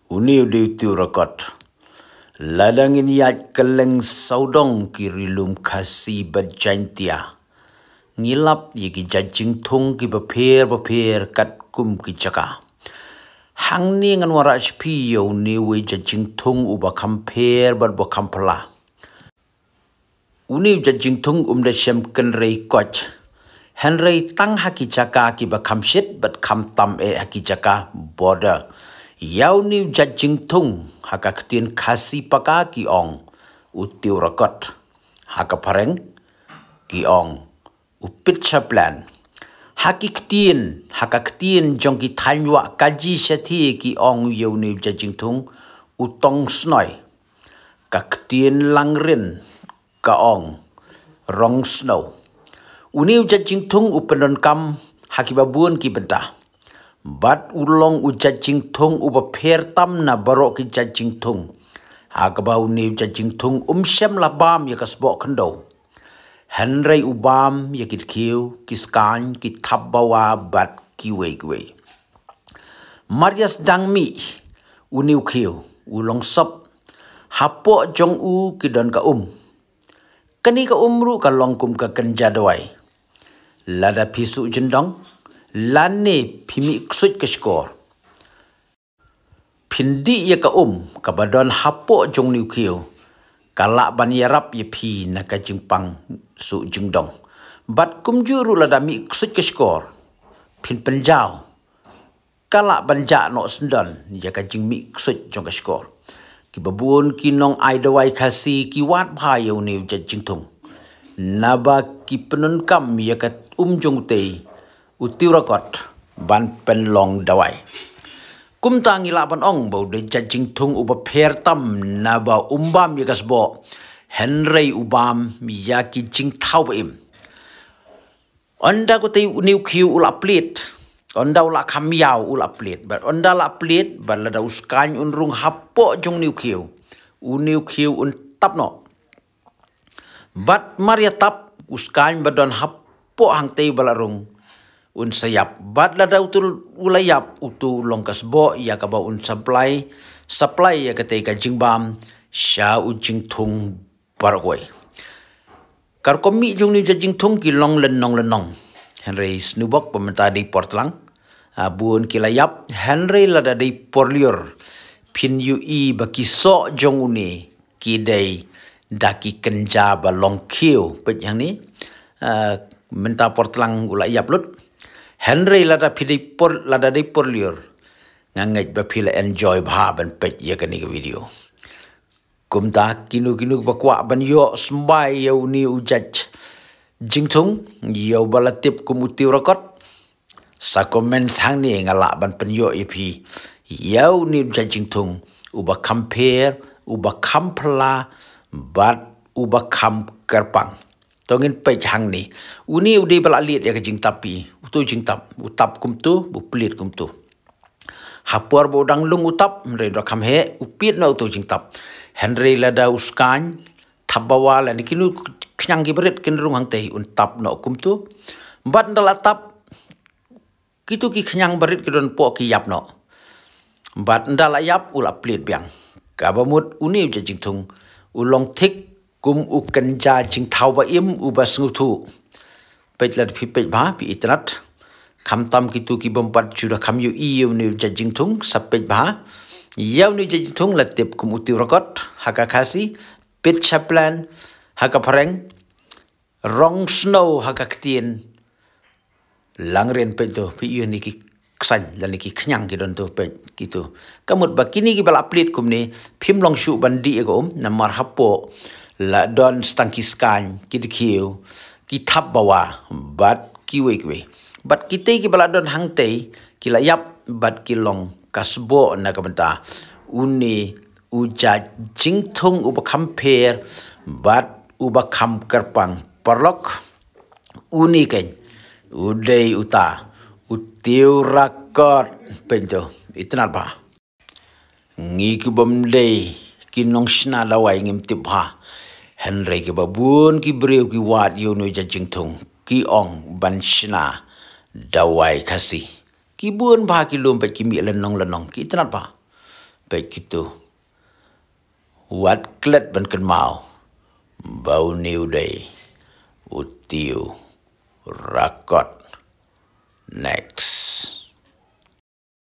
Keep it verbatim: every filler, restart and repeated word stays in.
Une u dei u tiew rakot. Lada ngin ïaid kylleng sawdong ki ri lum Khasi bad Jaintia, ngi lap ïa ki jait jingthung kiba pher bapher katkum ki jaka. Hangne ngan wanrah sha phi ïa une uwei u jait jingthung uba kham pher bad uba kham phylla. Une u jait jingthung um da shem kynrei koit, hynrei tang ha ki jaka kiba kham shit bad kham tam eh ha ki jaka border. Ïa une u jait jingthung ha ka ktien Khasi Paka ki ong u tiew rakot, ha ka phareng ki ong u pitcha plan. Ha ki ktien, ha ka ktien jong ki thaiñ wah Kaji Shathie ki ong ïa une u jait jingthung u tong snoi. Ka ktien Langrin ka ong rong snow. Une u jait jingthung u pyndonkam ha kiba bun ki bynta, bad u long u jait jingthung uba pher tam na baroh ki jait jingthung. Ha kaba une u jait jingthung um shym la bam ïa ka sboh khyndew, hynrei u bam ïa ki dkhiew, ki skaiñ, ki thapbawa bad kiwei kiwei. Mar ïa sdang mih une u khiew, u long sop. Hapoh jong u ki don ka um. Kane ka um ruh ka long kum ka kynja dawai. Lada phi suh jyndong lane phi mih ksuid ka shkor, phin dih ïa ka um kaba don hapoh jong une u khiew, ka lah ban ïarap ïa phi na ka jingpang suh jyndong. Bad kumjuh ruh lada mih ksuid ka shkor phin pynjaw, ka lah ban jah noh syndon ïa ka jingmih ksuid jong ka shkor. Kiba bun ki nongai dawai Khasi ki wad bha ïa une u jait jingthung, naba ki pyndonkam ïa ka um jong utei u tiew rakot ban pynlong dawai. Kumta ngi lah ban ong ba u dei jait jingthung uba pher tam, naba um bam ïa ka sboh, hynrei u bam ïa ki jingthaw ba im. Ynda katei une u khiew u la plie, ynda u la kham ïaw u la plie, bad ynda la plie, bad lada u skaiñ un rung hapoh jong une u khiew, une u khiew un tap noh. Bad mar ïa tap, u skaiñ ba don hapoh hangtei ba la rung un sa ïap. Bad lada utu u la ïap, utu u long ka sboh ïa kaba un supply, supply ïa katei ka jingbam sha u jingthung baroh kawei. Ka rukom mih jong une u jait jingthung ki long lynnong lynnong, hynrei sniewbok ba mynta dei por tlang, ah, bun ki la ïap, hynrei lada dei por lyiur phin ïohi ba ki soh jong une ki dei da ki kynja ba long khiew. Peit hangne, ah, mynta por tlang u la ïap lut, hynrei lada phi dei por, lada dei por lyiur, nga ngeit ba phi la enjoy bha ban peit ïa kane ka video. Kumta kino kino ba kwah ban ïoh symbai ïa une u jait jingthung, ïa uba la tip kum u tiew rakot, sa comment hangne, nga lah ban pynïoh ïa phi ïa une u jait jingthung uba kham pher, uba kham phylla, bad uba kham kyrpang. To ngin peit hangne. Une u dei ba la lied ïa ka jingtap phi. Utu jingtap, u tap kumtu, u plie kumtu. Ha por ba u dang lung u tap, hynrei u da kham heh, u plie noh utu jingtap. Hynrei lada u skaiñ, thapbawa lane kino khñiang kiba rit kin rung hangtei, un tap noh kumtu. Bad ynda la tap, kito ki khñiang ba rit ki don hapoh ki ïap noh. Bad ynda la ïap u la plie biang. Kaba mut une u jait jingthung u long thik kum u kynja jingthaw ba im uba sngewthuh. Peit lada phi peit bha phi itynnad. Khamtam kito ki bym pat ju da kham ïohi ïa une u jait jingthung, sa peit bha. Ïa une u jait jingthung la tip kum u tiew rakot ha ka Khasi, pitcha plan ha ka phareng, rong snow ha ka ktien Langrin. Peit to, phi ïohi ne ki ksaiñ lane ki khñiang ki don to, peit kito. Ka mut ba kine kiba la plie kumne phim long shuh ban dih ïa ka um, namar hapoh la don tang ki skaiñ, ki dkhiew, ki thapbawa bad kiwei kiwei. Bad kitei kiba la don hangtei ki la ïap bad ki long ka sboh na ka bynta une u jait jingthung uba kham pher bad uba kham kyrpang. Paralok, une keiñ u dei uta u tiew rakot. Peit to, itynnad bha. Ngi ki bym dei ki nongshna dawai ngim tip bha, hynrei kiba bun ki briew ki wad ïa une u jait jingthung, ki ong ban shna dawai Khasi. Ki bun bha ki lum, peit ki mih lynnong lynnong, ki itynnad bha. Peit kito. Wat klet ban kynmaw ba une u dei u Tiew Rakot. Next.